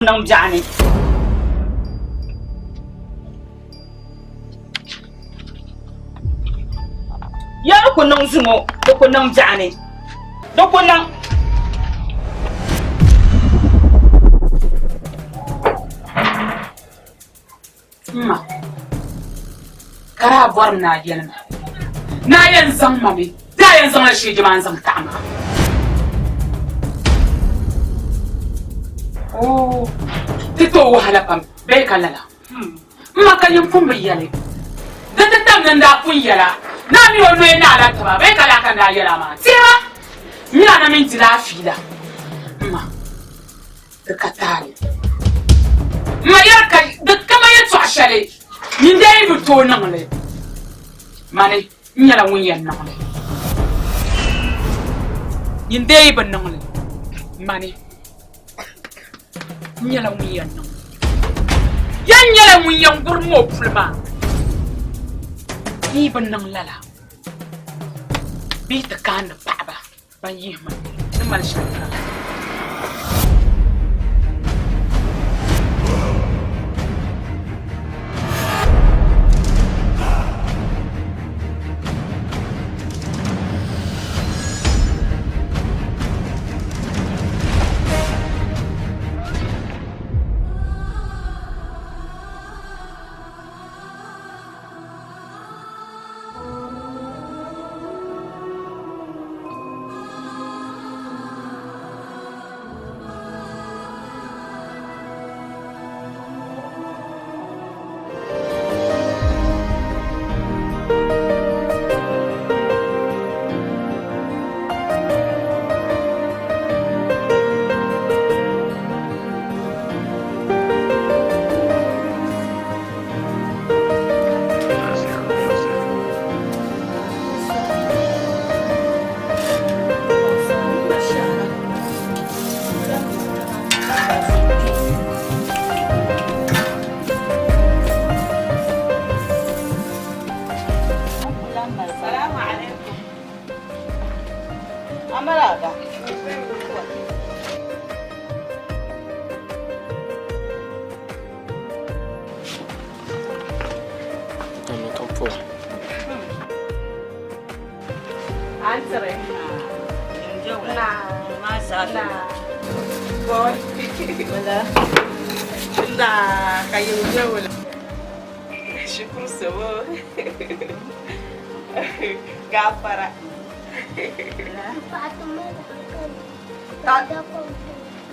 Niŋ biɛɣuni. Ya di ku niŋ zuŋɔ, di ku niŋ biɛɣuni, di ku niŋ. M ma, ka daa bɔrim ni a yɛli ma ni a yɛn zaŋ ma mi, di a yɛn zaŋla sheeji maa n-zaŋ taɣi ma. Oo, ti tooi wahala pam bee ka lala? M ma ka nyin pun bi yɛli, di ti tam ni n daa pun yɛl a ni a min o noya naala taba bee ka laa ka n daa yɛl a maa? Teema, m mi a na mini dila a fiila. M ma. Di ka taali. M ma yɛri ka di kama yɛtɔɣ shɛli nyin dee yi bi tooi niŋ li, mani n nyɛla ŋun yɛn niŋ li. Nyin dee yi bi niŋ li, mani n nyɛla ŋun yɛn niŋ li. Yɛn nyɛla ŋun yɛn gurim o puli maa. N yi bi niŋ lala, bɛ yi ti kaandi paɣiba. Ban yihi ma ni mali shɛli ka.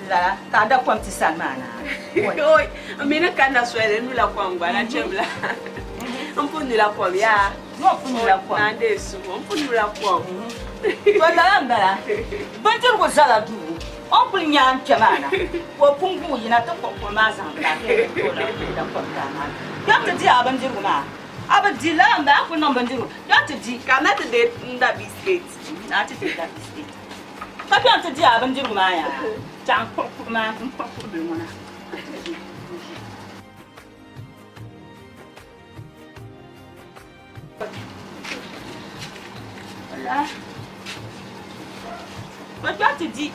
Lala ka a da kom ti sani maa na. Oi, n mi ni kanna soli n nula kom gba na chebila. N pun nula kom yaa. No pun nula kom. Na n dee suhu, n pun nula kom. To lala n bala. Bindirigu zala duu, o ni kuli nya n kpe maa na, ka o pun guui yina ti kpuɣi kuɣu maa zaŋ ti a ka o da kom ti a maa. Kpɛm ti di a bindirigu maa. A bi di lala n bala, a kuli niŋ bindirigu. Kpɛm ti di. Ka na ti dee n da biscuit. Na ti dee da biscuit. Ka kpɛm ti di a bindirigu maa yaa. Chaŋ n kpuɣi kuɣu maa, n kpuɣi kuɣu bili ŋɔ na. Ka kpɛm ti di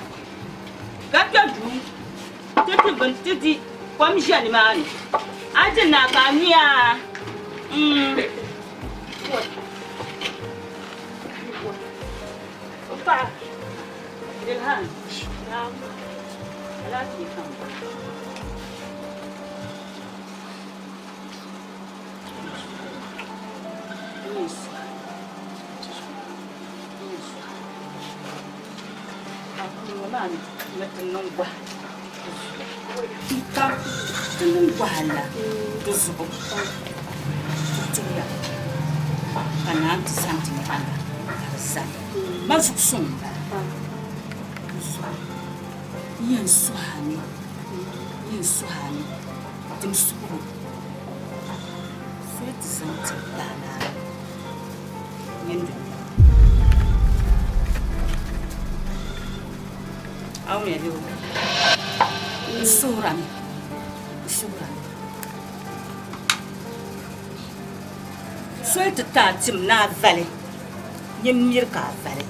ka kpɛ duu ti ti bini ti di kom ʒɛ nimaani a di naai ka a nyuya O paɣa Ilhan alaafee ka m bahi. Ti niŋ wahala di zuɣu ti tuhiya ka naan ti zaŋ ti nyaanga ka di zani ma zuɣu suŋ m-bala n yɛn suhi a mi n yɛn suhi a mi dim suhigu soli ti zaŋ ti daa naa mini di N suhurami, n suhurami. Soli ti ti a tim ni a vali, nyin miri ka a vali.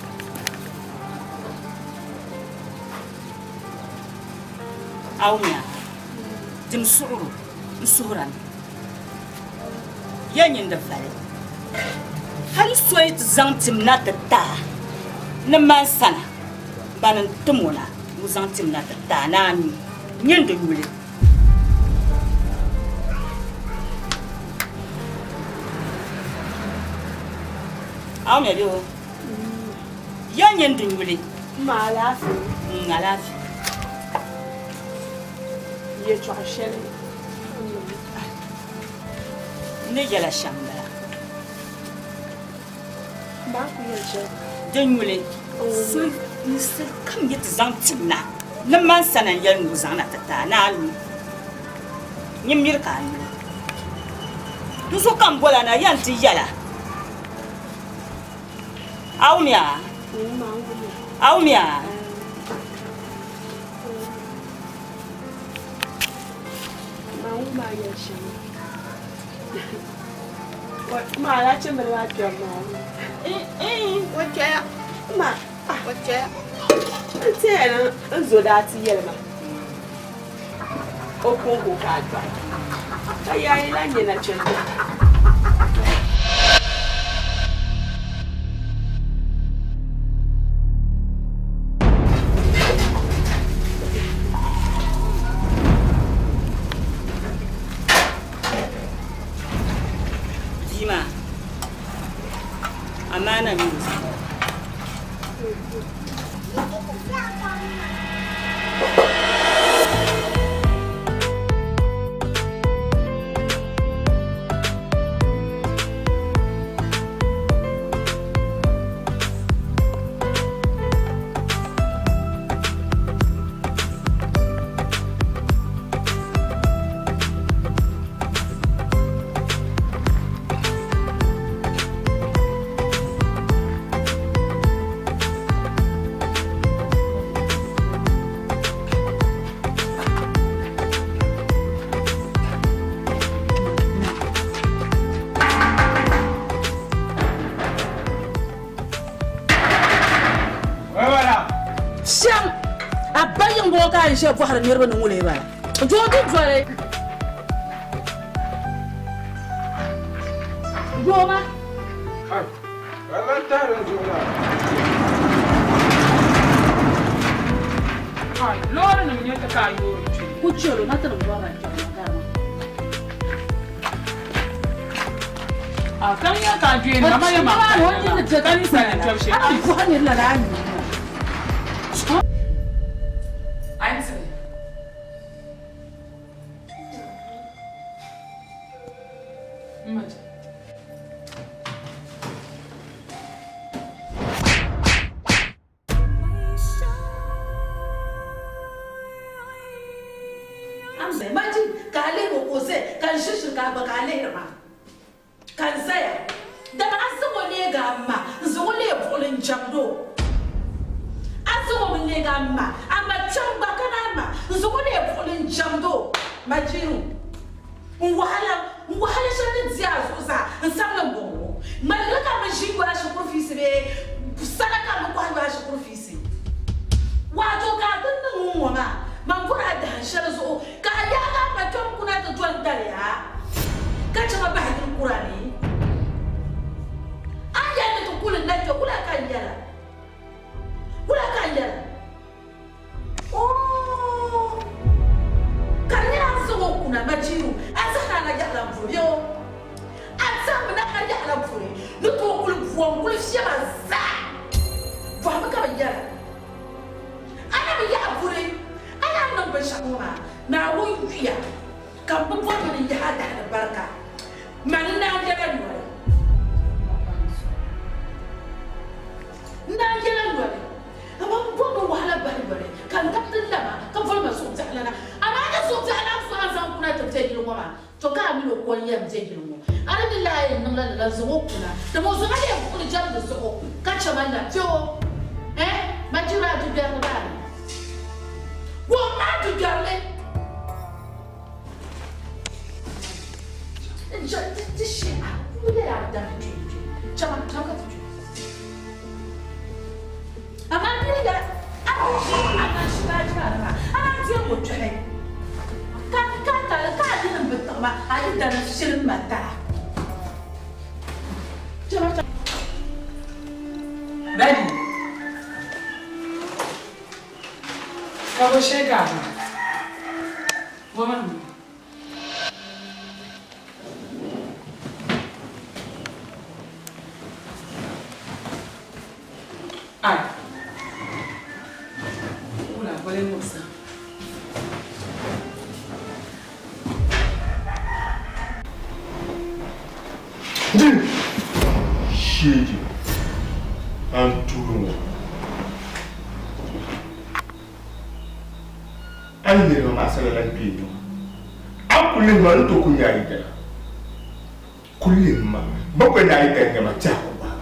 A wumya? Dim suɣuro n suhura mi. Ya nyin di vali. Hali so yi ti zaŋ tim na ti ti a ni man sana, bani n-tim o na ni o zaŋ tim na ti ti a ni a nyu, nyin di nyu li. A wumya bee o? Ya nyin di nyu li. M ma alaafee. N alaafee. Yɛtɔɣ shɛli N ni yɛla shɛm m-bala. Maa ku yɛli shɛli. Di nyuli so ninsal kam yi ti zaŋ tim na ni man sana n-yɛli ni o zaŋ na ti ti a ni a nyu, nyin miri ka a nyu li. Di zuɣu ka m bol a na ya nti yɛl a, A wumya? A wumya? N zo daa ti yɛli ma o kɔŋko ka a dɔɣi ka yaai lan nyɛ nachimba. Bia maa, amaana mini o zaŋ. Shɛm, a ba yiŋ bɔŋɔ ka a ni ʒiya bɔhiri niriba ni ŋuni bala? Doo di doli doo maa. Loori nim nyɛ ti ka a yoori kpe. Ku chɛl o na ti ni bɔrila kpɛri na gari maa. A ka nya ka a dɔyi ni ma yɛ ma ka ninsal ni kpɛbu shee. A ni bɔhi nir lala a nuu maa. Aunty. Mmaja. Imagine ka a lihiri o ka o zaya ka n ʒiri ʒiri ka a gba ka a lihiri ma ka n zaya dama a zaŋ o leegi a ma n zaŋ o leei buɣili n jɛmdi o a zaŋ o mi leegi a ma a ma kpɛm gba ka ni a ma n zaŋ o leei buɣili n jɛmdi o Majiru n wahala n wahala shɛli ni di a zuɣu zaa n sabili n bɔŋɔ ŋmaligi ka mi ʒi yɔla shikuru fiisi bee sadaka mi kɔhi yɔla shikuru fiisi waato ka a ti niŋ n ŋɔ maa man bɔri a dahin shɛli zuɣu ka a yaagi a ma kpɛm kuna ti doli daliya ka chɛ ma bahi yili kura ni a ni yɛli ni ti kuli n na kpe wula ka n yɛla wula ka n yɛla Ooh! Ka di nyɛla a ni zaŋ o kuna Majiru, a zahim a na yaɣila m-puri bee o? A zahimmi na ka yaɣila puri ni tooi kuli bom kuli fiɛma zaa bɔhimi ka bɛ yɛra. A na bi yaɣi puri, a ni a niŋ binshɛɣu ŋɔ maa, Naawuni yuya ka m bi bɔri ni n yahi a dahi ni barika. Mani n-naan yɛla noli. N-naan yɛla noli. Amaa m bɔri ni wahala bahi yoli, ka n dabi ti lama, ka voli ma suhupiɛɣilana. Amaa ni suhupiɛɣilana so a ni zaŋ kuna ti be yili ŋɔ maa, tɔ ka a min o ko n-yɛn be yili ŋɔ. A ni mi lahi yɛn niŋla lala n-zaŋ o kuna, dama o zaŋ a leei buɣili jɛmdi zuɣu ka chɛ ma la kpe o. Ɛɛh, Majira a dugbɛrili maa ni. Wumma a dugbɛrili! N chɛ ti shee a kuli bela a dabi kpe kpe. Chama, chama ka ti kpe. Amaa n ni yɛli a ni ʒi a na ʒi baajira maa, a naan deeg o kpɛhi ka ka ma a yi dana shili ma taa. Daddy. Ka bo shee ka a niŋ? Bo maa mi? Ai. Wula boli musa. Sheegi an tuuli ŋɔ a ni niriba maa sala lahi kpe ŋɔ a ni kuli lihi ma n ni tooi ku nya a yidana kuli lihi ma bakwai ni a yi dani nyama tɛha ku gbaai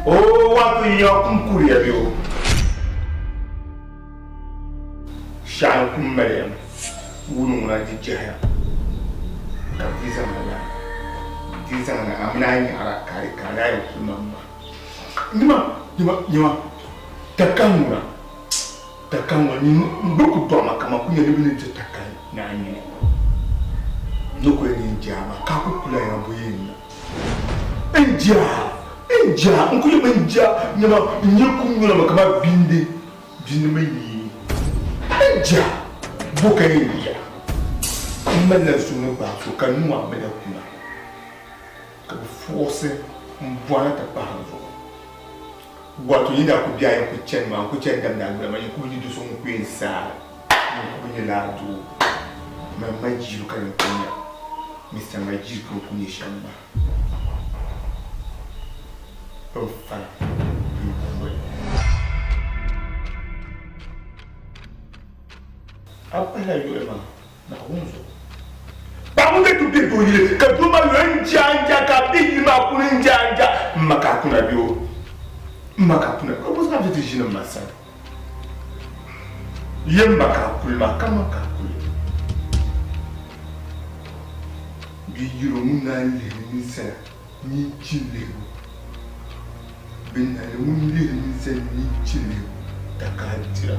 ma oo wato yiŋa kum kuriya bɛ o Shɛɣu n-kum Mariam wuuni ŋuna di jɛhiya ka bɛ ti zaŋ na ti zaŋ na a mini a nyaɣira ka di ka a daa yɛn kuli ma m-ma. Nyama, nyama, nyama, takan ŋuna, takan ŋuna, nyini m bi ku dɔɣi ma kaman ku nyɛ ni bɛ ni di takan ni a nini ni ku yɛn nyɛ n jaa maa ka a ku kula ya bɔ yɛn na. N jaa, n jaa, n ku yɛmi n jaa, nyama, n nyɛ kum ŋuna ma kaman bindi. Binima yi n ja bo ka yɛn ya m malila n suhu ni gbaai so ka n nuu amiliya kuna ka bɛ fuɣisi m bɔna ti pahi n zuɣu. Wato yi daa ku be a yɛn ku chani maa n ku chani damdi a gbala maa yi ku bi nya do so ŋun ku yɛn saai ŋun ku bi nya lala doo man Majiru ka yɛn ku nya Mister Majiru ka o ku nyɛ shɛm maa. N fara n kuli. A pahila yuli maa Naawuni zuɣu. Paɣa ŋun ti be doo yili ka doo maa yuli n ja n ja ka a be yili maa kuli n ja n ja m ma ka a kuna bɛ o m ma ka a kuna o bɔzi ka a bɛ ti ʒini m ma sani ye m ma ka a kuli maa ka ma ka a kuli bɛ yiri ŋun naan lihiri ninsala nyin chi lihibu bɛ nali ŋun lihiri ninsal nyin chi lihibu takahi dira.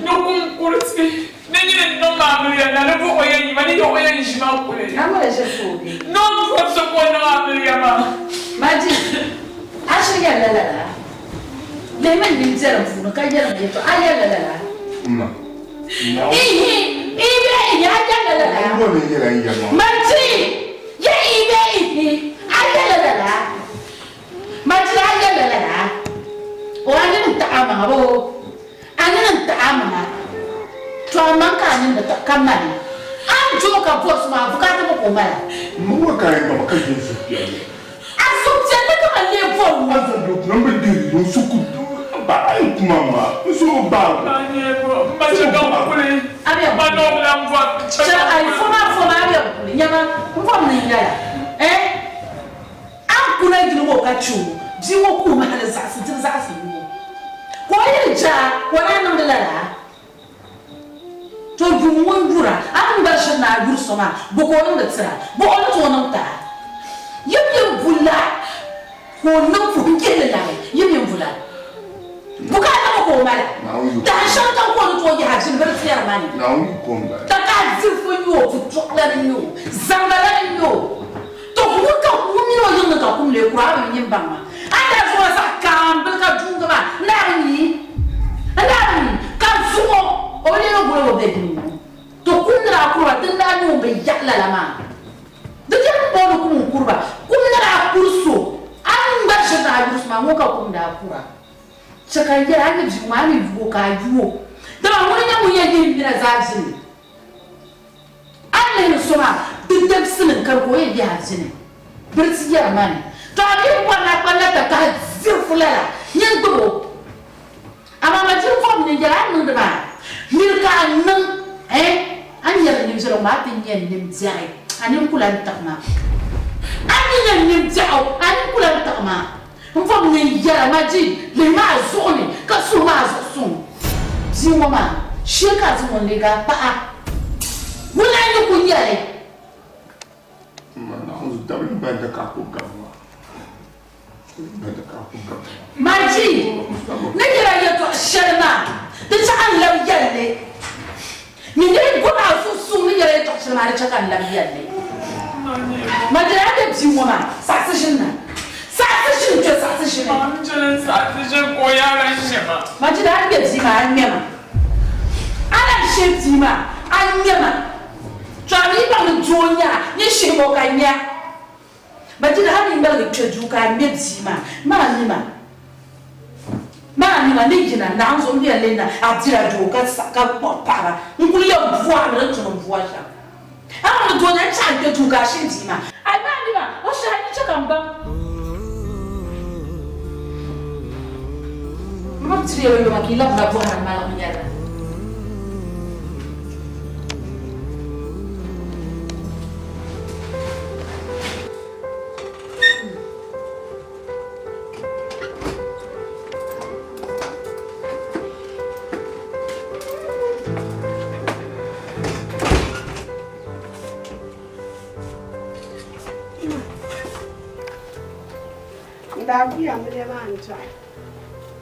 Ni kum kuriti ni nyini n-niŋ ma amiliya na ni buɣ o yɛn yi ma ni yiɣ o yɛn ʒi ma kuli. Ni o bɔri so ka o niŋ amiliya maa. Maji, a shiri yɛlila lala? Lihimi n nini biɛrim puuni ka yɛli ma yɛtɔɣa, a yɛlila lala? Ihi, ihi bee ihi, a yɛlila lala? Maji, ye ihi bee ihi, a yɛlila lala? Maji, a yɛlila lala? O, a nini n-taɣi a maŋa boo? A nini n-taɣi a maŋa? To a maŋ ka a nini bi taɣi ka mali. A ni jooi ka bɔri so maa, bukaata mi ka o mali a. M ma ka a yi ma ka je n suhupiɛlli. A suhupiɛlli ka man lee bɔri ŋɔ. A zaŋ do kuna m bi dihiri li, n suhu ku ba a yi ku ma maa, n suhu bi gbaag o. A nyɛ bɔ, m ma chɛ ka n kuli, m ma noo bi lan bɔri n chɛ ka n Chɛ a yi kuli. fo maa fo maa a bɛ kuli, nyama m bɔri ni n nyala eh. A ni kuna yili ŋɔ ka chɛ o, bia ŋɔ kuhimi hali zaɣisi dibu zaɣisi yubu. Ka o yili jaa ka o daa niŋdi lala. To yuŋ ŋun yura, a ni ŋmari shiri ni a yuri so maa, bɔ ka o niŋdi tira? Bɔ o ni tooi niŋ ti a? Yi mi m-bu la ka o niŋ puhi n-jihili labi, yi mi m-bu la. Bɔ ka a niŋ ka o mali? Dahin shɛli kam ka o ni tooi yahi a ʒini bini tiɛri ma ni. Takahi dirifu n-nyɛ o, putɔɣulana n-nyɛ o, zaŋbalana n-nyɛ o. To ŋun ka ŋun mini o yiŋ ni ka kum lee kuri a bi nyin baŋ ma. A daa zaŋ o zaɣ kaambili ka duugi ma n daa bi mi, n daa bi mi ka zuŋ o, o bi leei guli o be dini ŋɔ. To kum ni daa kuri ba din daa nyɛ ŋun bi yaɣi lala maa. Di chɛ m booni kum n-kuri ba. Kum ni daa kuri so, a ni ŋmari shɛli ni a yuri so maa, ŋɔ ka kum daa kura. Chɛ ka n yɛli a ni bia ŋɔ, a ni yu o ka a yu o. Dama ŋuni n-nyɛ ŋun yɛn yihi m mina zaa ʒili. A ni lihiri so maa di dabisili n-kari ka o yɛn biɛhi a zini. Biriti yɛri ma ni, Tɔ a mi bi bɔri ni a kpanila takahi diri fu lala, nyin gbibi o. Amaa Majid vom ni yɛli a ni niŋdi maa, miri ka a niŋ, eh, a ni nyari n nimviɛligu maa, a ti nya n nimbiɛri, a nini ku lan tiɣi ma. A ni nya n nimbiɛɣu, a nini ku lan tiɣi ma. N vom ni yɛla, Majid, lihi ma a zuɣu ni ka suhi ma a zuɣu suŋ. Bia ŋɔ maa, shee ka a zaŋ o n-leeg a paɣa. Wula n-yi ku nya li? Maji, ni yɛla yɛtɔɣ shɛli maa, di chɛ ka n lab yɛl li. Nyin yi gɔbi a zuɣu suŋ ni yɛla yɛtɔɣ shɛli maa, di chɛ ka n lab yɛl li. Maji, a be bia ŋɔ maa, saɣisi ʒini na. Saɣisi ʒini kpe, saɣisi ʒini. Maji, a ni be bia maa, a ŋmɛ ma. A lahi she bia maa, a ŋmɛ ma. To a mi baŋ ni doo n-nyɛ a, nyin shihim o ka nya. Majida, a mi ŋmaligi kpe duu ka a ŋme bia maa, maa mi ma, maa mi ma ni yina Naawuni zuɣu m-bɛn leei na a dila doo ka ka kpuɣi paɣiba n-kuli yɛn bɔrimi din tu ni m-bɔri shɛm. A baŋ ni doo n-nyɛ a ni chaɣi n-kpe duu ka a shihi bia maa. Ai maa mi ma, o shɛhi a ni chɛ ka m baŋ. M bi tiri ya yoma ka yi labina bɔhiri m maligu nyɛrila. N daa guya amiliya maa n-dɔɣi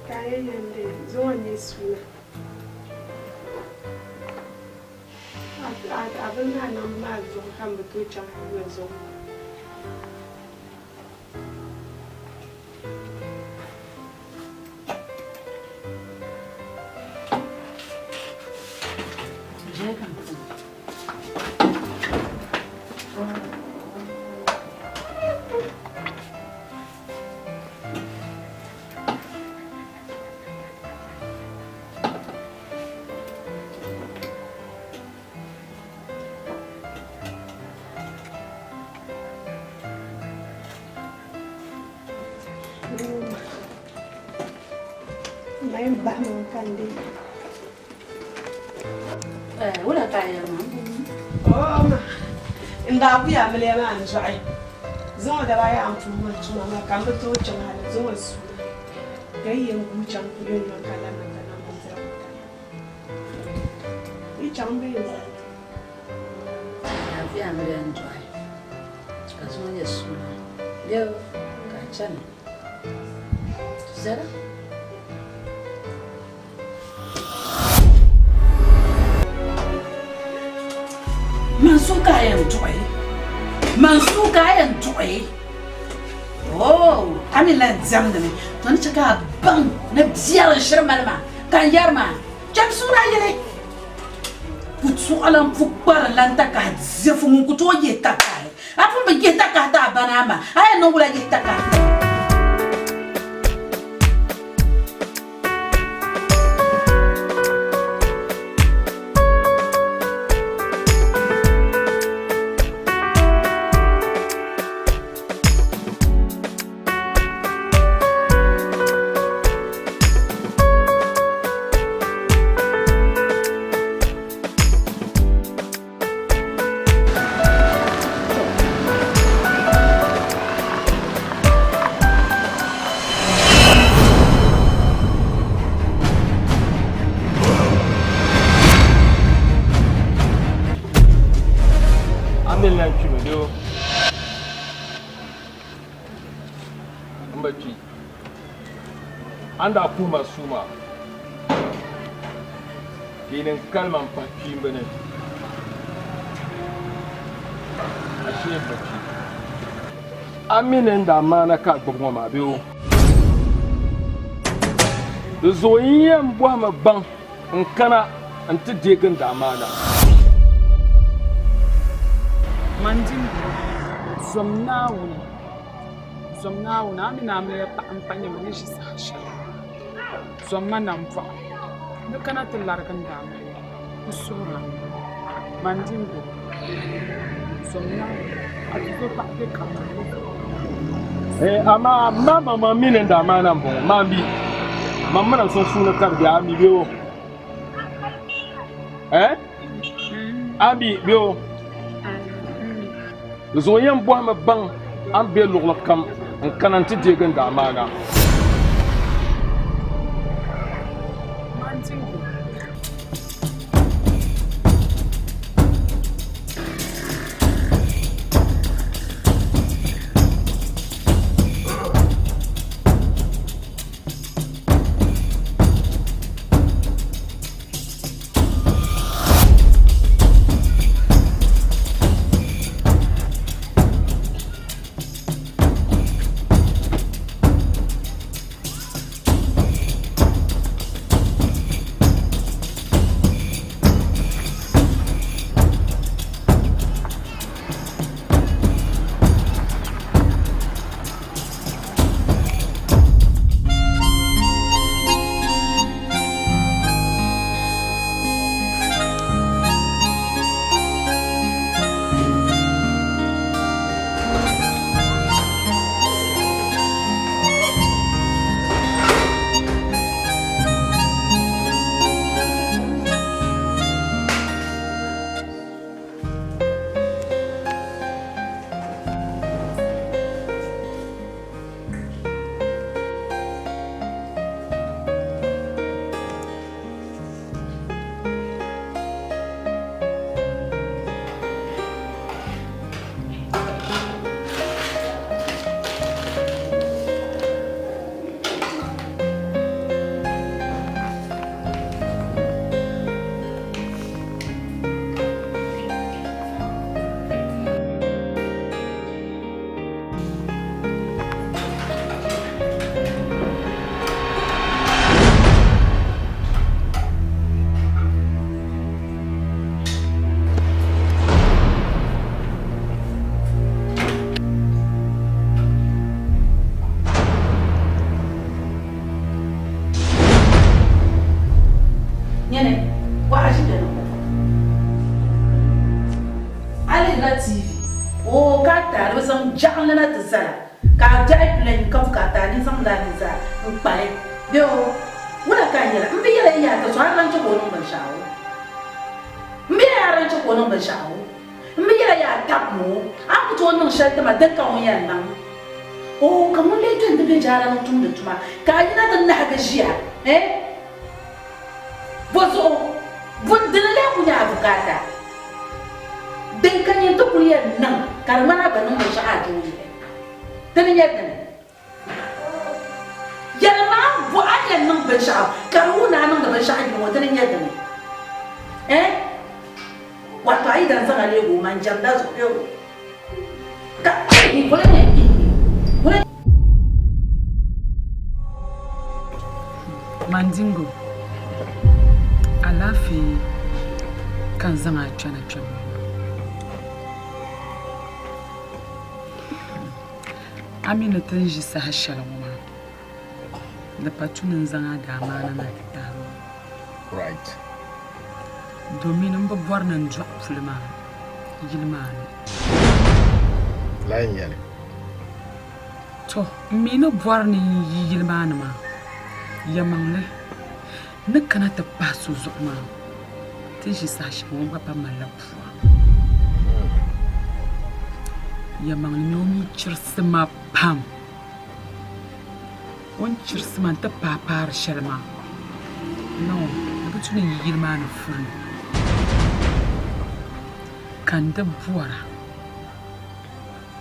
ka a yɛn yɛn dee zuŋɔ n-nyɛ suuna. A bini maa niŋbu maa zuɣu ka m bi tooi chaŋ hali ni zuŋɔ. N daa guya amiliya maa n-dɔɣi zuŋɔ daba ayi a ni pun mali tuma maa ka m bi tooi chaŋ hali zuŋɔ suuna ka yi yɛn guui chaŋ yomyom ka labina ka niŋ bindirigu kana. Yi chaŋ bee n-zani? Daa guya amiliya n-dɔɣi ka zuŋɔ nyɛ suuna bee ka a chani zara. Man so ka a yɛn duɣi man so ka a yɛn duɣi oh a mi lan diɛmdimi to ni chɛ ka a baŋ ni biɛri n shiri mali ma ka n yɛri maa chɛm suuna yili putuɣilan pukpari lan takahi diɛfu ŋun ku tooi yihi takahi a pun bi yihi takahi ti a ba ni a ma a yɛn niŋ wula yihi takahi. Amina kpimi doo m ba kpi a ni daa puhi ma suu maa ka yi niŋ kalima m-pahi kpiimba ni ashee m ba kpi a mi ni n daa maana ka a gbubi ŋɔ maa bee o di zuɣu n yɛn bɔhimi baŋ n kana n-ti deegi n daa maana. Mandingo, zom Naawuni, zom Naawuni, a mi ni amiliya paɣa m-pa nyɛ ma ni ʒi saha shɛli. Zom ma nambɔɣu. Di kana ti larigi n daamiliya. N suhir a, Mandingo. Zom Naawuni, a tuzo paɣa be kaman ni. Eh, amaa ma maŋmaŋ mi ni n daa maana m-bɔŋɔ, maan bi, man mina sunsuuni ka di be, a mi be o? Eh? A mi be o? Di zuɣu yɛn bɔhimi baŋ a ni be luɣili kam n-kana nti deegi n daa maana. Nyini, bɔɣa ʒi dini ŋɔ? A lihirila TV? Oo, ka a taali bɛ zaŋ jaɣinli na ti zala, ka a dɔɣi pila ka ka a taali zaŋ laa ni zaa n-kpa li. Bee o, wula ka a nyɛla? M bi yɛla yi yaha ti so, a di lan chɛ ka o niŋ binshɛɣu. M bi yɛla a di lan chɛ ka o niŋ binshɛɣu. M bi yɛla yaa tab ma o, a ni ku tooi niŋ shɛli ti ma din ka ŋun yɛn niŋ. Oo, ka ŋun lee dɔni ti be jaara ni tumdi tuma, ka a yina ti nahigi ʒiya, eh? Bɔzuɣu, bɔ dini lee ku nyɛ a bukaata? Din ka nyin ti kuli yɛn niŋ ka di ŋmani a gba niŋ binshɛɣu a doo yili. Dini nyɛ dini? Yɛlima a ni bɔ a ni yɛn niŋ binshɛɣu ka di wuhi ni a niŋdi binshɛɣu yili ŋɔ, dini n-nyɛ dini? Eh? Wato a yi dan zaŋ a leeg o ma n-jɛmda zuɣu bee o ka ihi wula nyɛ ihi wula. Mandingo, alaafee ka n zaŋ a kpɛna kpɛŋ ŋɔ. A mi ni ti ni ʒi saha shɛli ŋɔ maa, di pa tu ni n zaŋ a daamaana maa ti ti a ŋɔ. Right. Domin m bi bɔri ni n dɔɣi puli maa yili maa ni. Lala n-nyɛ li. To, m mi ni bɔri ni n yi yili maa ni maa, yɛlimaŋli ni kana ti pahi so zuɣu maa, ti ni ʒi saha shɛli ŋɔ gba pa malila pua. Yɛlimaŋli mi o mi chirisi ma pam. O ni chirisi ma nti paai paari shɛli maa, no, di bi tu ni n yi yili maa ni furi ka n di bɔra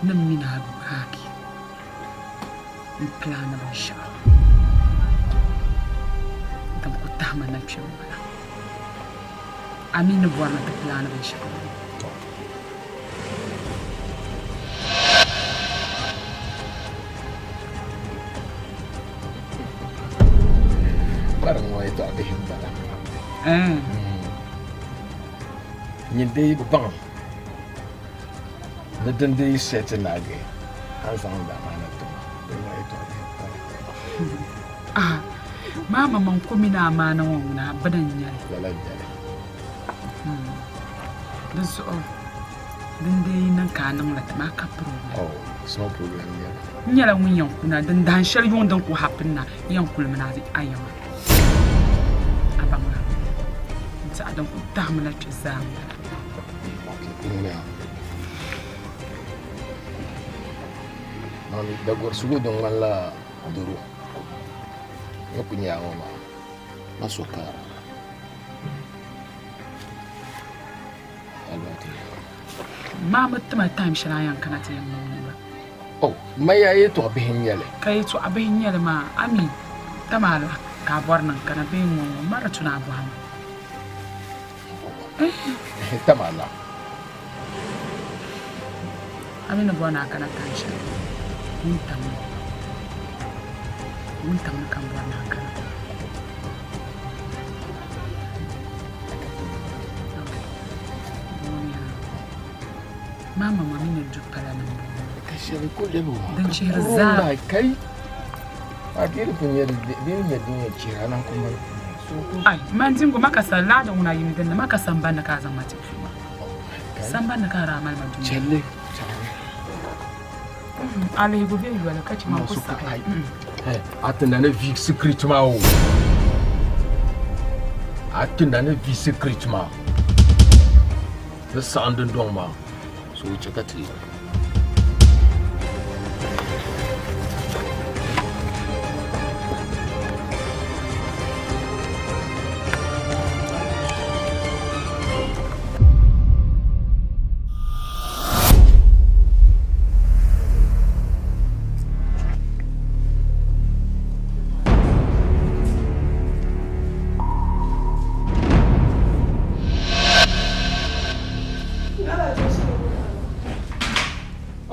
ni m mini a gbaagi m-pilaani binshɛɣu din ku tahi ma na kpe m-bala. A mi ni bɔri ni ti pilaani binshɛɣu maa. Kpariŋ ŋɔ yɛtɔɣ bihi m-bala. Nyin dee yi bi baŋ ni din dee yi shɛli ti naagi, a ni zaŋ n-daamaana ti ma. Din ŋɔ yɛtɔɣ bihi m-bala. Maa maŋmaŋ ko mini amaana ŋɔ ŋuna bini n-nyɛ li. Lala n-nyɛ li. Di zuɣu Din dee yi niŋ ka a niŋ li ti ma, a ka problem. Oh, it's no problem, yeah. N nyɛla ŋun yɛn kuna din dahin shɛli yuŋ din ku happen na, n yɛn kulimi na a yiŋa. A baŋ la, n tiɛha din ku tahimi na kpe zaa m-bala. Okay, ŋuniya. Mami, dagorisigu din ŋmanila doro ni ku nyɛ a ŋɔ maa, ma so kaara. Maa bi tima time shɛli a yɛn kana ti yɛn niŋ ŋɔ. Oh, ma yaa yɛltɔɣa bihi n-nyɛ li. Ka yɛltɔɣa bihi n-nyɛ li maa, a mi tam a la ka a bɔri ni n kana bee n-ŋɔ ŋɔ, ma di tu ni a bɔhi ma. Tam a la. A mi ni bɔri ni a kana time shɛli, wuntaŋ ni. Wuntaŋ ni ka m bɔri ni a kana. Maa mama mi ni du pala ni m-bɔŋɔ. Ka shɛli ku lɛbi o Din chihiri zaa. Kai a diri pun nyɛ din nyɛ din yɛn chihira a naan ku mali puuni. Ai, man dingo ma ka sa laada ŋuna yimi din ni ma ka sambanni ka a zaŋ ma ti puu maa. Sambanni ka a daa mali ma dunia. Chɛli. A lihigu be yoli ka chɛ man ku saɣi. A ti na ni vi secret maa o. A ti na ni vi secret maa. Di saɣim dundɔŋ maa. So chɛ ka ti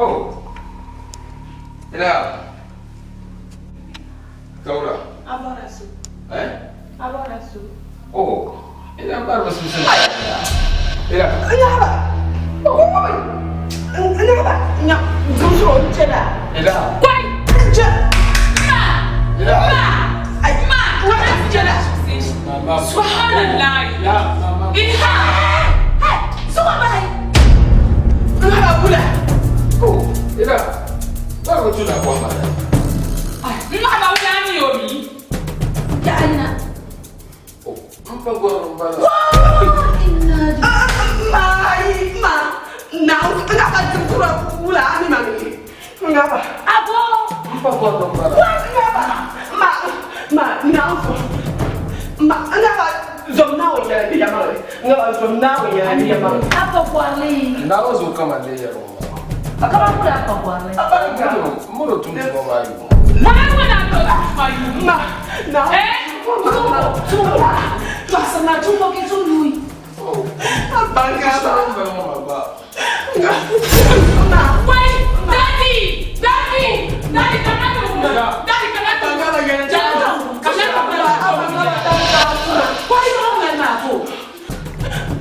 Oh, ina Kaura. Aborasu. Eh? Aborasu. Oh, ina bar ba su sun. Ina. Ina ba. Ina ba. Ina. Zuzu nchela. Ina. Kwai. Nche. Ma. Ina. Ma. Ai. Ma. Nchela. Subhanallah. Ilha. Hey, suka bai. Ina ba bula. Oh, ina. Bar ba tuna kwa ma. Ma ba wula ni yomi. Ya aina. Oh, mpa gwaron bala. Inna Ma ma. Na ina ba zura bula ani ma ni. Ina ba. Abo. Mpa gwaron bala. Ina ba. Ma ma na fo. Ma ina ba zom na o yɛrɛ bi yama le. Ina ba zom na o yɛrɛ bi yama. Apa kwali. Na wazo kama le yaro. Kama kula apa kwali. Muro tun tuma ma yi. Ma na to ma yu. Ma na. Eh? Ma Tumbo. Twasana tumbo ke tumui. Oh, Banga ba. ba ma ba. Ma. Wait, daddy, daddy, daddy, come on. Daddy, come on. Banga ba yɛrɛ. Come on. Kwali ma ma ma ko.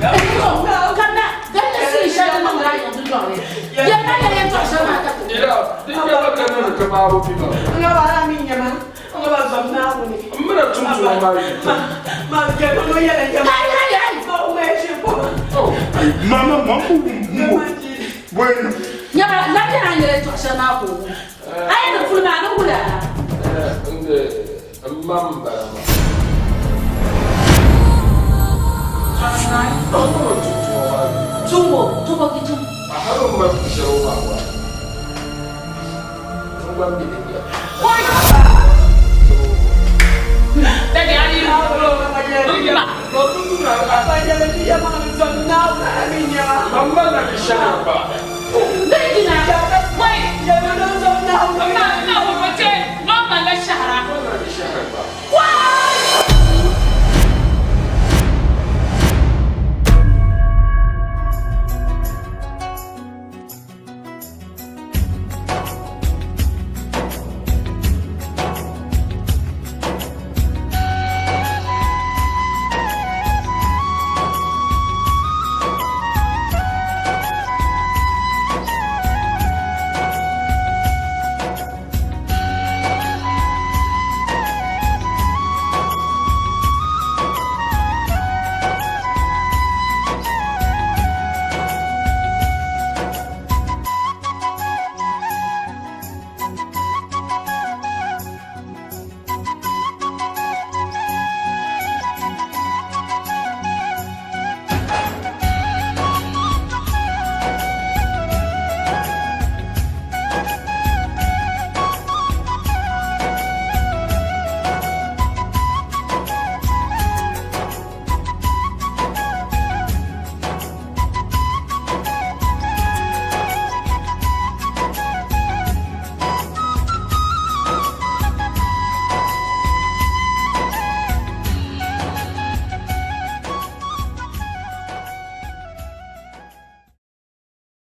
Kana ganda si sha ma ma ya du jore. Ya na ya ya twasha ma ka. Ina, din ya ba kan nan ka ma ro bi ba. Nga ba la mi nyama. Nga ba zom na o ni. Mura tun tuma ma yi. Ma ma yɛrɛ no yɛrɛ yama. Ai ai ai. Ma o ma shi ko. Oh, mama mama mu. Bueno. Ya ba la ya ya twasha ma ko. Ai na fulma na wula. Eh, nde mam ba ma. Mura tun tuma ma yi. Tumbo, tumbo ki tum. A haro ma ku sharo ma wa. Ngwa bi de ya. Daddy, I need you. Ma. Mama na bi shara ba.